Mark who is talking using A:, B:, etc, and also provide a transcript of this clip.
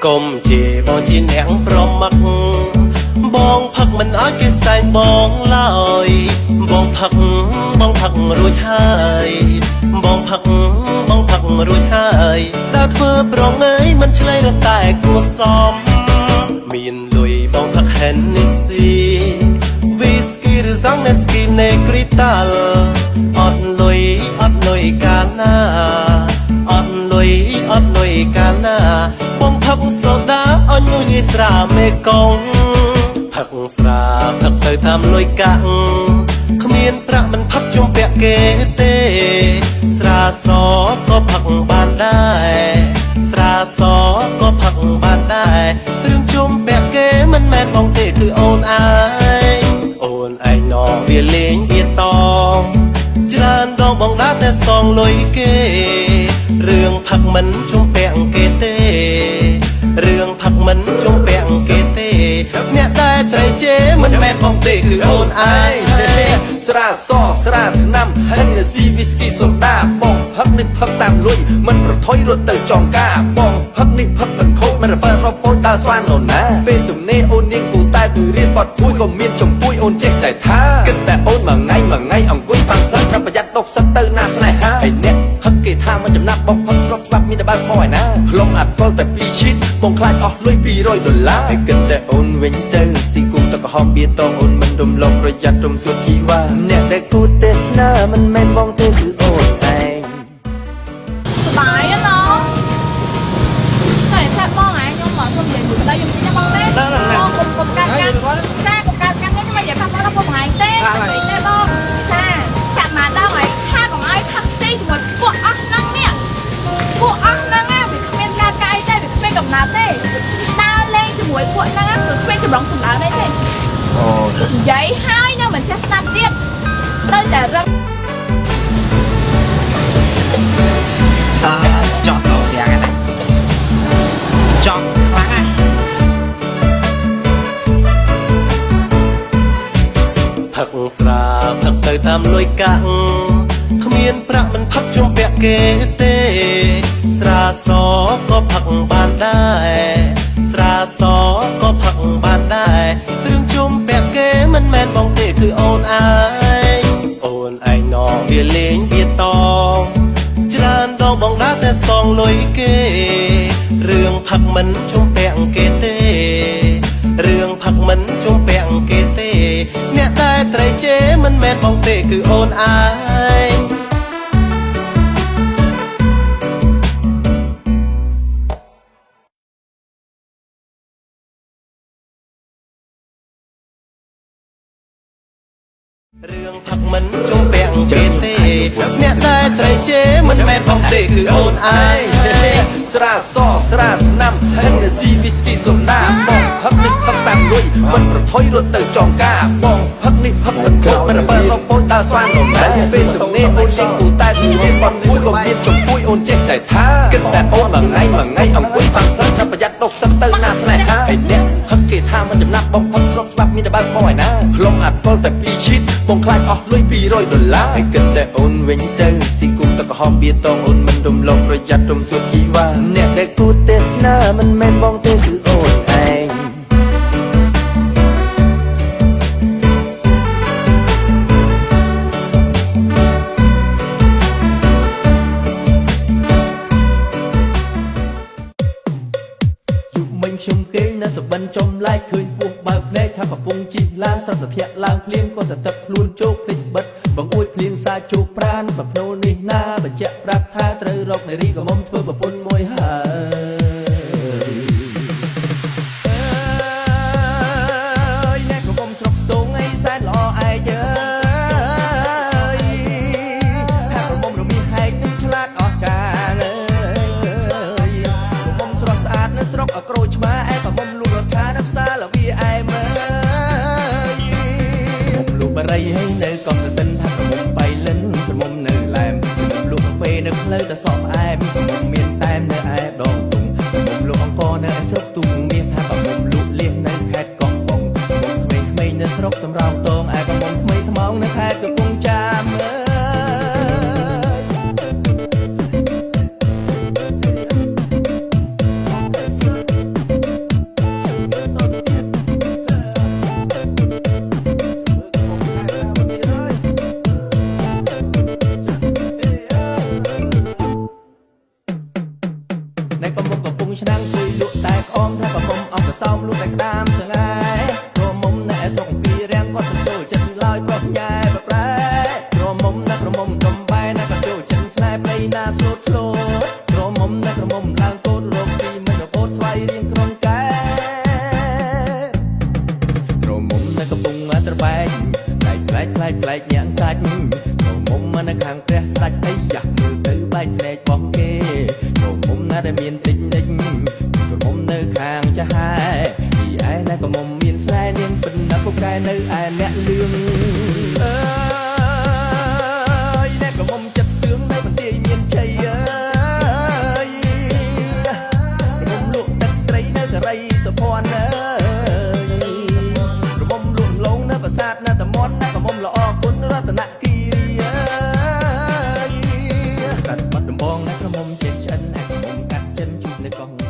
A: កុំជេរបងជាអ្នកប្រមឹកបងផឹកមិនឲ្យគេសែងបងឡើយបងផឹកបងផឹករួចហើយបងផឹកបងផឹករួចហើយតើធ្វើប្រងើយមិនឆ្លៃរតែគួសមមានលុយបងផឹកហេននីស៊ីវីស្គីឬសង់នេស្គីនេគ្រីតាល់អត់លុយអត់លុយកាលណាអត់លុយអត់លុយកាលណាបងផឹកសូដាអញញយស្រាមេកុងផឹកស្រាផឹកទៅតាមលុយកាក់គ្មានប្រាក់មិនផឹកជំពាក់គេទេស្រាសក៏ផឹកបានដែរស្រាសក៏ផឹកបានដែររឿងជំពាក់គេមិនមែនបងទេគឺអូនឯងអូនឯងណវាលេងវាតងច្រើនដងបងដើរតែសងលុយគេរឿងផឹកមិនជំពាក់គេទេរឿងផឹកមិនជំពាក់គេទេអ្នកដែលត្រូវជេរមិនមែនបងទេគឺអូនឯង
B: ស្រាសស្រាថ្នាំហិនស៊ីវីស្គីសូដាបងផឹកនេះផឹកតាមលុយមិនប្រថុយរត់ទៅចងការបងផឹកនេះផឹកមិនខូចមិនរបើរពោចដើរស្វាននណាពេលទំនេរអូននាងគូតែទៅរៀនបត់ពួយក៏មានចំពួយអូនចេះតែថាគិតតែអូនមួយថ្ងៃមួយថ្ងៃអង្គុយប៉ាំងផ្លូវតែប្រយ័ត្នដប់សិតទៅណាស្នេហាហើយអ្នកផឹកគេថាមកចំណាប់បងផឹកស្របច្បាប់មានតែបើកបោឯណាខ្លងអាល់កុលតែ2ឈីតបងខ្លាចអស់លុយ200ដុល្លារហើយគិតតែអូនវិញទៅស៊ីគូទឹកក្រហមបៀតងអូនមិនរំលងប្រយ័ត្នរំសួតជីវ៉ាអ្នកដែលគូទេសនាមិនមែនបងទេគឺអូនឯង
C: សប្បាយណាស់តែតែបងឯងខ្ញុំមកខ្ញុំនិយាយមួយប្តីខ្ញុំតិចណាបងទេបងកុំកុំកាត់កាន់ចាកុំកាត់កាន់ខ្ញុំមិននិយាយថាបងបងឯងទេទេបងចាចាក់មកដល់ឯងថាបងឯងផឹកស៊ីជាមួយពួកអស់ហ្នឹងនេះពួកអស់ហ្នឹងវាគ្មានការកាយទេវាគ្មានកំណត់ទេដើរលេងជាមួយពួកហ្នឹងគឺគ្មានចម្រុងចម្រើនអីទេ
B: អូ
C: និយាយហើយនៅមិនចេះស្ដាប់ទៀតនៅតែរឹង
D: អឺចង់ដល់ស្រាហ្នឹងចង់ខ្លាំងណាស់
A: ផឹកស្រាផឹកទៅតាមលុយកាក់គ្មានប្រាក់មិនផឹកជំពាក់គេទេស្រាសក៏ផឹកបានដែរស្រាសក៏ផឹកបានដែររឿងជំពាក់គេមិនមែនបងទេគឺអូនឯងអូនឯងណវាលេងវាតងច្រើនដងបងដើរតែសងលុយគេរឿងផឹកមិនជំពាក់គេទេរឿងផឹកមិនជំពាក់គេទេអ្នកដែលត្រូវជេរមិនមែនបងទេគឺអូនឯងរឿងផឹកមិនជំពាក់គេទេអ្នកដែលត្រូវជេរមិនមែនបងទេគឺអូនឯង
B: ស្រាសស្រាថ្នាំហិនស៊ីវីស្គីសូដាបងផឹកនេះផឹកតាមលុយមិនប្រថុយរត់ទៅចងការបងផឹកនេះផឹកមិនខូចមិនរបើរពោចដើរស្វាននណាពេលទំនេរអូននាងគូតែទៅរៀនបត់ពួយក៏មានចំពួយអូនចេះតែថាគិតតែអូនមួយថ្ងៃមួយថ្ងៃអង្គុយប៉ាំងផ្លូវតែប្រយ័ត្នដប់សិតទៅណាស្នេហាហើយអ្នកផឹកគេថាមិនចំណាប់បងផឹកស្របច្បាប់មានតែបើកបោឯណាខ្លងអាល់កុលតែ2ឈីតបងខ្លាចអស់លុយ200ដុល្លារហើយគិតតែអូនវិញទៅស៊ីគូទឹកក្រហមបៀតងអូនមិនរំលងប្រយ័ត្នរំសួតជីវ៉ាអ្នកដែលគូទេសនាមិនមែនបងទេគឺអូនឯង
E: យុមិញខ្ញុំគេងនៅសបិនចំឡែកឃើញពោះបើកភ្នែកថាកំពុងជិះឡានសត្វភៈឡើងភ្លៀងក៏តទឹកខ្លួនជោគភ្លេចបិទបង្អួចភ្លៀងសាជោគប្រានប្រភ្នូលនេះណាបញ្ជាក់ប្រាប់ថាត្រូវរកនារីក៏មុំធ្វើប្រពន្ធមួយហើយអើយណែក៏មុំស្រុកស្ទងអីសែនល្អឯងអើយហាក់ក៏មុំរមាសហែកនឹងឆ្លាតអស់ចាលអើយក៏មុំស្រស់ស្អាតនៅស្រុកអក្រូចឆ្មាឯក៏មុំលក់រដ្ឋានៅផ្សារលវាឯមើយមុំលក់បរិយហើយនៅកោះសតិនថាក៏មុំបៃលិនក៏មុំនៅឡែមក៏មុំលក់កាហ្វេនៅផ្លូវតសក់ផ្អែមក៏មុំមានតែមនៅឯដងទុងក៏មុំលក់អង្គនៅឯស្រុកទូមាសថាក៏មុំលក់លៀសនៅខេត្តកោះកុងក៏មុំក្មេងៗនៅស្រុកសំរោងតងឯក៏មុំថ្មីថ្មោងនៅខេត្តកំពង់ចាមអើយ ដោយប្រុសញ៉ែប្រប្រែក្រមុំណាក្រមុំដំបែណាក៏ចូលចិនស្នេហ៍ប្តីណាស្លូតស្លូតក្រមុំណាក្រមុំឡើងកូតរកស៊ីមិនរបូតស្វ័យរៀងក្រុងកែ ក្រមុំនៅកំពង់ត្របែងប្លែកប្លែកប្លែកប្លែកញ៉ាំងសាច់ក្រមុំនៅខាងព្រះស្ដេចអីយ៉ាស់មើលទៅបែកភ្នែករបស់គេក្រមុំណាដែលមានតិចនិចក្រមុំនៅខាងចាស់ហែពីឯណាក្រមុំមានស្នេហ៍នាងពិនណាពូកែនៅឯអ្នកលឿងអើយអ្នកក្រមុំចិត្តសឿងនៅបន្ទាយមានជ័យអើយក្រមុំលក់ទឹកត្រីនៅសេរីសុភ័ណ្ឌអើយ ក្រមុំលក់លងនៅប្រាសាទនៅតំនណាក្រមុំល្អគុណរតនគិរីអើយសត្វបាត់ដំបងណាក្រមុំចេះឆ្អិនណាក្រមុំកាត់ចិនជួបនៅកោះ